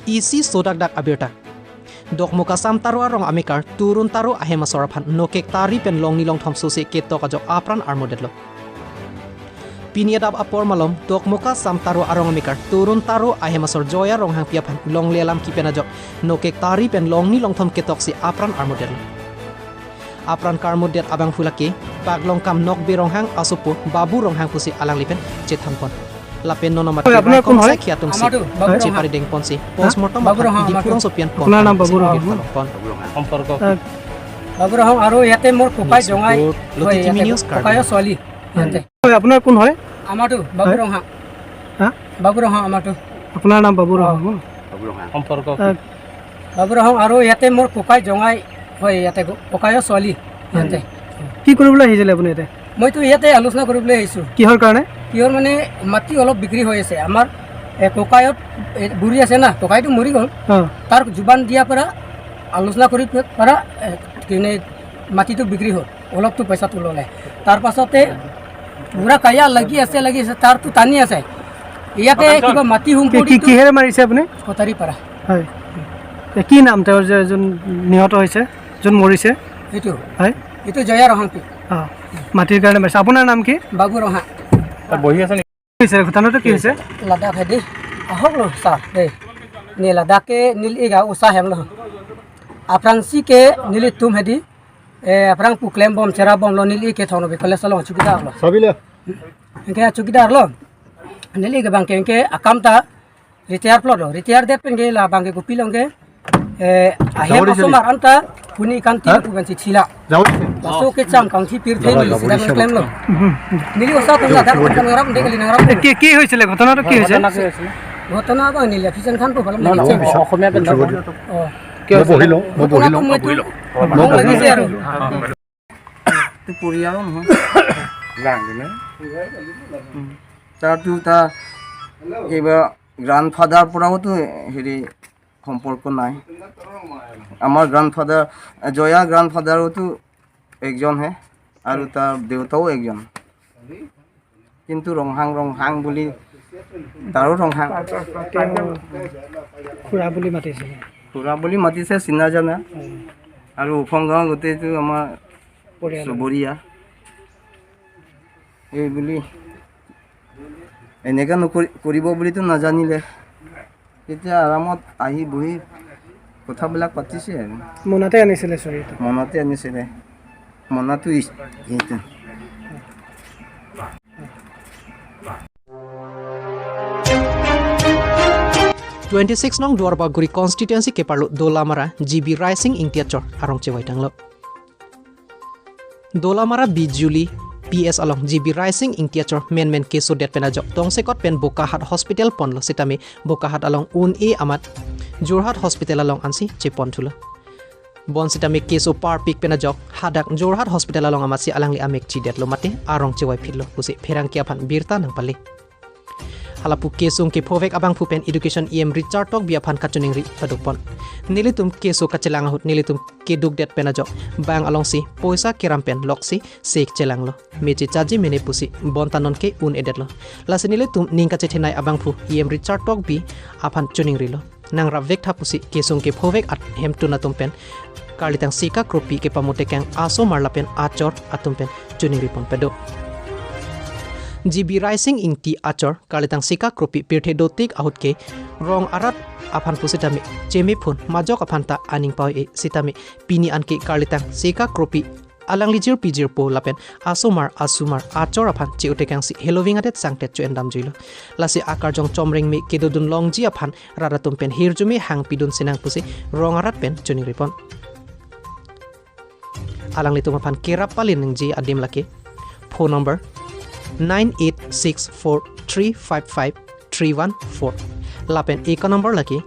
EC sodak dak abirta dokmoka samtarwa rong amikar turun taru ahema soraphan nokek tari pen long nilong thomso se ketok ajo apran armodetlo piniadab apor malom dokmoka samtaru arong amikar turun taru ahema sor joya rong hang piaphan long lelam kipen ajo nokek tari pen long nilong thom ketok si apran armodetlo apran karmodet abang fulake paglong kam nok be rong hang asupo babu rong hang pusi alang lipen chethanpon lapen nono mati আপোনাৰ কোন হয়? খিয়াতুং সি চেপাৰি ডেং পনসি পোস্টমৰ্টম ডিপুৰং সোপিয়ান আপোনাৰ নাম বাবু ৰহাং? সম্পৰ্ক বাবু ৰহাং আৰু ইয়াতে মোৰ ককাই জঙাই হয়, লতিকিমি ইয়াতে নিউজ কাৰ্বি। ককাইৰ ছোৱালী ইয়াতে। হয়, আপোনাৰ কোন হয়? আমাৰটো বাবু ৰহা। হা? বাবু ৰহা আমাৰটো। আপোনাৰ নাম বাবু ৰহাং? সম্পৰ্ক বাবু ৰহাং আৰু ইয়াতে মোৰ ককাই জঙাই হয়, ইয়াতে ককাইৰ ছোৱালী ইয়াতে। কি কৰিবলৈ আহিছিলে আপুনি ইয়াতে? মইতো ইয়াতে আলোচনা কৰিবলৈ আহিছোঁ। কিহৰ কাৰণে? কিহৰ মানে মাটি অলপ বিক্ৰী হৈ আছে আমাৰ। ককায়ত বুঢ়ী আছে না, ককাইটো মৰি গ'ল। তাৰ জোবান দিয়াৰ পৰা আলোচনা কৰি পৰা কিনে মাটিটো বিক্ৰী হ'ল, অলপতো পইচাটো ল'লে। তাৰ পাছতে বুঢ়া কায়া লাগি আছে, লাগি আছে, তাৰটো টানি আছে ইয়াতে কিবা মাটি সম্পত্তি। কিহেৰে মাৰিছে আপুনি? কটাৰী পাৰা। হয়, কি নাম তেওঁৰ, যে যোন নিহত হৈছে, যোন মৰিছে? এইটো। হয়। এইটো জয়া ৰহাংপি। অঁ, মাটিৰ কাৰণে মাৰিছে। আপোনাৰ নাম কি? বাবু ৰহা। তাত বহি আছে নেকি? কি হৈছে ঘটনাটো, কি হৈছে? লাডাখ হেদি আহক লো ছাৰ দেই নে লাডাখে নীল ইগা উষা হেম লো আপ্ৰাংচি কে নীলি তুম হেদি আপ্ৰাং পুকলেম বম চেৰা বম লো নীল ই কে থনো বেকলে চলো চুকিদাৰ লো এনকে চুকিদাৰ লো নীল ই বাংকে এনকে আকামতা ৰিটায়াৰ প্লট ৰিটায়াৰ দে পেনগে লা বাংকে গুপি লংগে আহে আসমাৰ আন্তা পুনি কান্তি পুবেনচি ছিলা বাসো কে চাম কাংথি পীৰ the নীল সিদা ক্লেম লো নীলি ওসা তুম লাডাখ নৰাম দেগলি নৰাম। কি হৈছিলে ঘটনাটো, কি হৈছে? ঘটনা বা নীলা ফিচান খান পালাম। অসমীয়া। মই বহি লওঁ, মই বহি লওঁ। মন লাগিছে আৰু। পৰিয়ালো নহয় তাৰতো, তাৰ কিবা গ্ৰাণ্ডফাদাৰ পৰাওতো হেৰি সম্পৰ্ক নাই। আমাৰ গ্ৰাণ্ডফাদাৰ, জয়া গ্ৰাণ্ডফাদাৰোতো একজনহে আৰু তাৰ দেউতাও একজন, কিন্তু ৰংহাং ৰংহাং বুলি তাৰো ৰংহাং। খুৰা বুলি মাতিছিলে? খুৰা বুলি মাতিছে, চিনা জানা আৰু ওফং গাঁও গোটেইটো আমাৰ চুবুৰীয়া। এই বুলি এনেকৈ নকৰি কৰিব বুলিতো নাজানিলে। তেতিয়া আৰামত আহি বহি কথাবিলাক পাতিছে আৰু। মোনাতে আনিছিলে চুৰিটো? মনতে আনিছিলে, মনাটো সেইটো। 26 nong Duarbaguri constituency ke parlo Dolamara GB Rising Ingtiachor arong chewai tanglo. Dolamara Bijuli PS along GB Rising Ingtiachor men men keso det pena jok tongsekot pen Bokahat Hospital ponlo sitame Bokahat along un e amat Jorhat Hospital along ansi chepon thulo. Bon sitame keso par pik pena jok hadak Jorhat Hospital along amat si alangli amek chi det lo mate arong chewai phitlo pusi pherang kia phan birta nang pali. Halapu kesung ke povek abang pupen education em Richard tok biaphan kachuning ri padupon nilitum keso kachelang hut nilitum ke duk det penajo bang along si poisa kerampen loksi sek chelang lo meche chaji mene pusi bontanon ke un edet lo lase nilitum ningka chethenai abang phu em Richard tok bi aphan chuning ri lo nang ra vek tha pusi kesung ke povek at hem tuna tumpen karlitang sika kropi ke pamote kang aso marlapen achor atumpen chuning ri pon pedo GB Rising ingti achor karlitang sika kropi pirthe dotik ahutke rong arat aphan pusitame cheme phun majok aphanta aning pau e sitame pini anke karlitang sika kropi alangli jir pijir po lapen asomar asumar achor aphan cheute kang si heloving adet sangtet chu endam juilo lasi akar jong chomreng me kedodun longji aphan raratum pen hirjume hang pidun sinang pusi rong arat pen chuning ripon alangli tum aphan kerap palin ningji adim lake phone number 9864355314 lapen ek number laki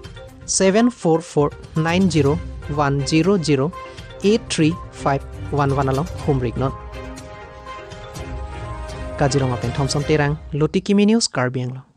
744901008351 along home rignon Kaziranga pen Thomson Terang Lotikimi News Karbi Anglong.